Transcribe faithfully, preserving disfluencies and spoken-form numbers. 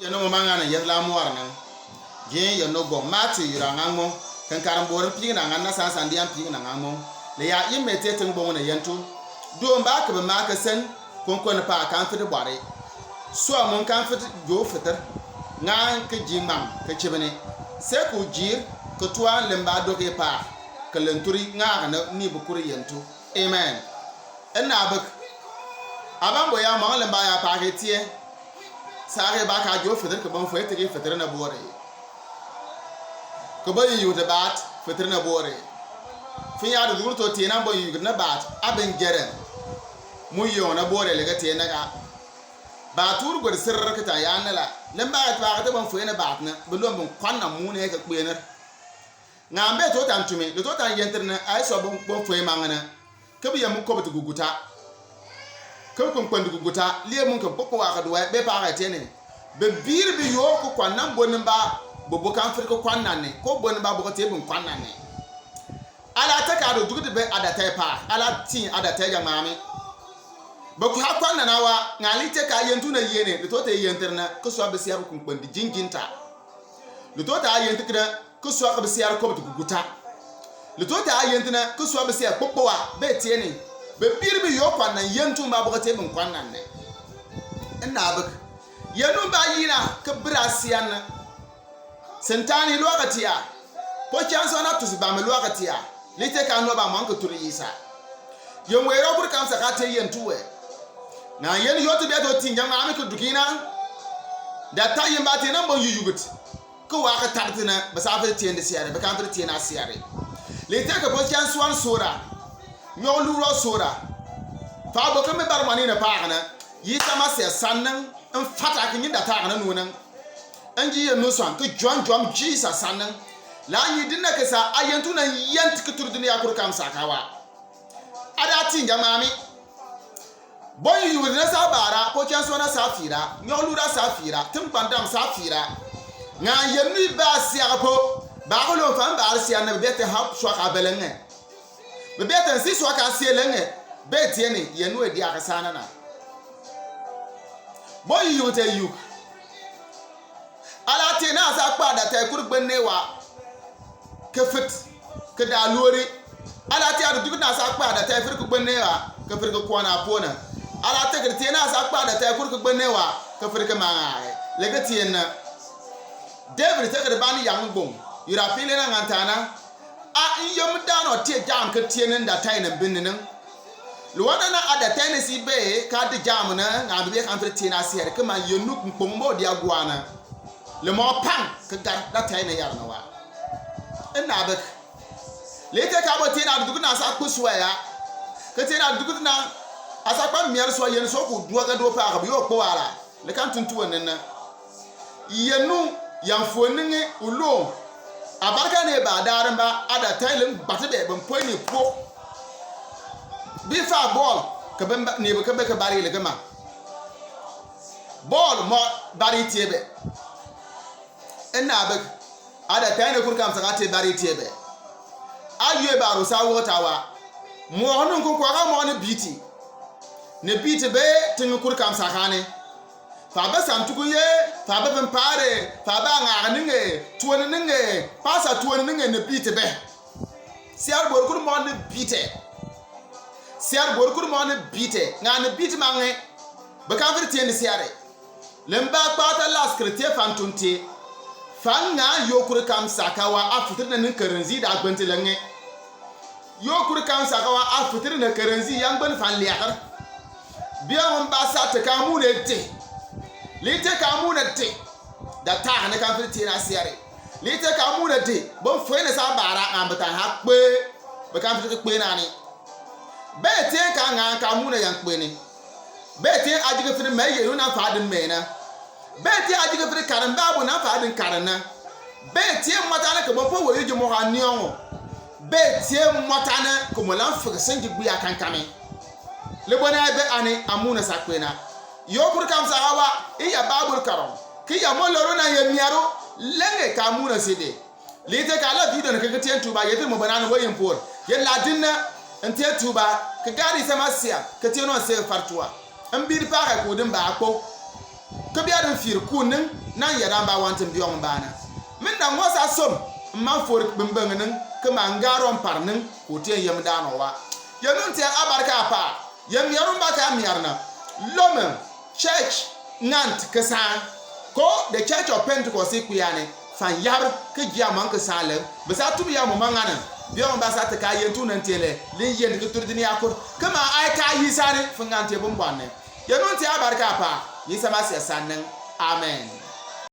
Yɛn nɔŋ mangana yɛn la muar nɛŋ. Jin yɛn nɔŋ gɔŋ Mati yura ŋaŋ mɔ. Kɛn karam borin pigna ŋan na san san dian pigna ŋaŋ mɔ. Le ya yim mete tɛŋ bɔŋ na yɛn tu. Duɔm ba kɛ bɛ ma kɛ sɛn. Kɔn kɔn pa kan fiti bɔri. Sua mun kan fiti jo fitir. Ŋan kɛ ji mam kɛ cibini. Sɛ ku jir kɛ tuan limba doke pa. Kɛ lenturi ŋa kɛ na ni bukuri yɛn tu. Amen. Ɛn na bik. Aban bɔ ya mɔŋ lɛmba ya paake tiɛ. Saake ba ka jo fitir kɛ bɔn fue tiki fitir na bore. Kɛ bɔn yu yute baat fitir na bore. Fin ya du dur to tiɛ na bɔn yu yute na baat. Abin jere. Mu yo na bore lege tiɛ na ka. Ba tur gwed sir kita ya na la. Lɛmba ya paake te bɔn fue na baat na. Belom bɔn kwan na mu ne kɛ kpener. Ŋa mbe to tan tumi, le to tan yentir na, ai so bɔn, bɔn fue mangana. Kɛ bi yɛ mu kɔbit guguta. Kɛ bi kpɛn kpɛn guguta, lie mun kɛ bɔkɔ wa ka duwa, bɛ pa ka tiɛ ni. Bɛ biri bi yo ko kwan nan bɔ ni ba, bɔ bɔ kan firi ko kwan nan ni, ko bɔ ni ba bɔ ka tiɛ bɔ kwan nan ni. Ala tɛ ka do dugudi bɛ ada tɛ pa, ala tin ada tɛ ja mami. Bɛ ko ha kwan nan awa, ŋa li tɛ ka yentu na yene, le to tɛ yentir na, ko so bɛ siya ko kpɛn di jinjin ta. Le to tɛ yentir kida, Kɛ sua kɛ bɛ siar kɔbit guguta. Le to tɛ a yɛn ti na kɛ sua bɛ siar kpokpowa bɛ tiɛ ni. Bɛ biri bi yo kwan nan yɛn tum ba bɔ kɛ tiɛ bɛ kwan nan nɛ. Ɛn na bɛ yɛn num ba yina kɛ bira sian na. Sentani lua kɛ tia. Pɔ chanso na tusi ba mɛ lua kɛ tia. Lite ka nua ba mɔn kɛ turi yisa. Yɛn wɛ rɔ kuri kam sa ka tiɛ yɛn tu wɛ. Na yɛn yo ti bɛ to tin jam na mi kɛ dukina. Da ta yɛn ba tiɛ na bɔ yuyugit. Kɛ wa kɛ tar ti na bɛ sa firi tiɛ ndi siari bɛ kan firi tiɛ na siari. Lite kɛ pɔ chanso an sura. Nyɔ lurɔ sura. Fa bɔ kɛ mi bar mani na pa kana. Yisa ma se san nan. Ɛn fata kɛ nyin da ta kana nu nan. Ɛn ji yɛn nu san kɛ juam juam jisa san nan. La nyi din na kɛ sa a yɛn tu na yɛn ti kɛ tur din ya kuri kam sa ka wa. Ada tin jama mi. Bɔ yuyugit na sa bara, pɔ chanso na sa fira, nyɔ lura sa fira, tim bandam sa fira. Ŋa yɛn ni ba sia po, ba ko lo fan ba sia na bɛ te hap sua ka belenge. Bɛ bɛ te si sua ka sia lenge, bɛ tiɛ ni yɛn nu e dia ka sa na na. Bɔ yuyugit e yuk. Ala tiɛ na sa kpa da tɛ kuri gbɛn ne wa. Kɛ fit kɛ da lori. Ala tiɛ a du duk na sa kpa da tɛ firi kɛ gbɛn ne wa kɛ firi kɛ kuan a pona. Ala tiɛ kɛ tiɛ na sa kpa da tɛ kuri kɛ gbɛn ne wa kɛ firi kɛ manga. Lɛ kɛ tiɛ na. David tiɛ kɛ ban yang gbong. Yura pile na ŋan ta na. A in yom da no tiɛ jam kɛ tiɛ na da tɛ na bin na. Luana na ada tɛnɛ si bɛ ka di jam na ŋa bɛ kan firi tiɛ na siari kɛ ma yenu kpong bɔ dia guana. Le mɔ pang kɛ gar da tɛnɛ yar na wa. Ɛn na bɛ. Lite ka bɔ tiɛ na dugudi na sa kpɛ suɛ ya. Kɛ tiɛ na dugudi na a sa kpa miɛri suɛ yɛn so ku dua kɛ do pa kɛ bi yo kpɔ wala. Le kan tuntu wɛ nɛnɛ. Yɛn nu yɛn fuɛ niŋe ulo. Abarika ne ba darin ba ada tɛli gbati bɛ bɛ mpɔ ni po. Bi fa bɔl kɛ bɛ ne bɛ kɛ bɛ kɛ bari le kɛ ma. Bɔl mɔ bari tiɛ bɛ. Ɛn na bɛ ada tɛnɛ kuri kam sa ka tiɛ bari tiɛ bɛ. A yue baro sa wɔ ta wa. Mɔ nu ko kwa ka mɔ ni biti. Ni biti bɛ tiŋ kuri kam sa ka ni. Fa bɛ santuku ye, fa bɛ pimpare, fa bɛ aŋaga niŋe, tuoni niŋe, pasa tuoni niŋe ni bite bɛ. Siar bor kuri mɔ ni bite. Siar bor kuri mɔ ni bite. Ŋa ni bite maŋe. Bɛ kan firi tiɛ ni siare. Lemba kpata las kiri tiɛ fan tunti. Fan ŋa yo kuri kam sakawa a fitiri na ni karanzi da gbɛnti lɛŋe. Yo kuri kam sakawa a fitiri na karanzi yang bɛn fan liakar. Bia ŋun ba sa te ka mune te. Li te ka mune te. Da ta ne kan firi tiɛ na siare. Li te ka mune te. Bon fue ne sa bara ŋa bɛ ta ha kpe. Bɛ kan firi kpe na ni. Bɛ te ka ŋa ka mune yang kpe ni. Bɛ te a jige firi mɛ ye na fa din mɛ na. Bɛ te a jige firi karin ba bu na fa din karin na. Bɛ te mɔta na kɛ bɔ po wɛ yu jimɔ ka niɔŋɔ. Bɛ te mɔta na kɛ mɔ lan firi sɛn ji gbi a kan kame. Le bɔ na bɛ ani a muna sa kpe na. Yo kuri kam sa hawa, i ya babur karɔŋ. Ki ya mɔ loro na ye miaro, lɛŋɛ ka muna si de. Li te ka la video na kɛ kɛ tiɛ tuba, ye te mɔ bana na wɛ yin por. Ye la din na, n tiɛ tuba, kɛ gari sɛ ma sia, kɛ tiɛ no se fartua. N biri pa kɛ ku din ba kpo. Ke bia de mfir ku ning, nan ya dan ba wan tim biong ba na. Min na ngwa sa som, mma for bembeng ning, ke ma nga rom par ning, ku tien yem dan wa. Ya nun tia abarka pa, ya miarum ba ka miarna. Lome, church, ngant kesan. Ko, the Church of Pentecost i kuyane, fan yar, ke jia man kesan le, besa tum ya mo mangana. Biong ba sa te ka yen tu nan tiele, lin yen ke tur dini akur. Ke ma ai ka yi sani, fengante bumbane. Ya nun tia abarka pa, Yesu Masiya sanang. Amen.